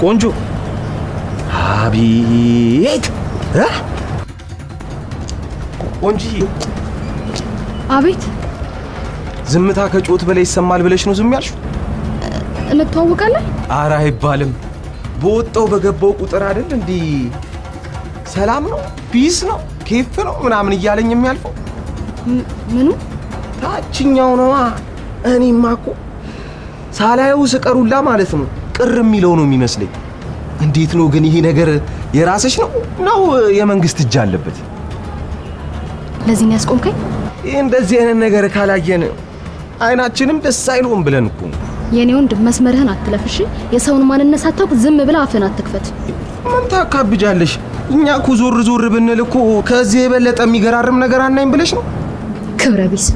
ቆንጆ። አቤት እ? ቆንጂዬ። አቤት። ዝምታ ከጩኸት በላይ ይሰማል ብለሽ ነው ዝም ያልሽው? እንተዋወቃለን? ኧረ አይባልም። በወጣው በገባው ቁጥር አይደል እንዲህ ሰላም ነው፣ peace ነው፣ ኬፍ ነው ምናምን እያለኝ የሚያልፈው? ምኑ? ታችኛው ነዋ። እኔማ እኮ ሳላየው ስቀሩላ ማለት ነው ቅር የሚለው ነው የሚመስለኝ። እንዴት ነው ግን ይሄ ነገር የራስሽ ነው ነው የመንግስት እጅ አለበት? ለዚህ ነው ያስቆምከኝ? ይህ እንደዚህ አይነት ነገር ካላየን አይናችንም ደስ አይለውም ብለን እኮ ነው። የኔ ወንድም፣ መስመርህን አትለፍ እሺ። የሰውን ማንነት ሳታውቅ ዝም ብለህ አፍህን አትክፈት። ምን ታካብጃለሽ? እኛ እኮ ዞር ዞር ብንል እኮ ከዚህ የበለጠ የሚገራርም ነገር አናይም ብለሽ ነው? ክብረ ቢስ።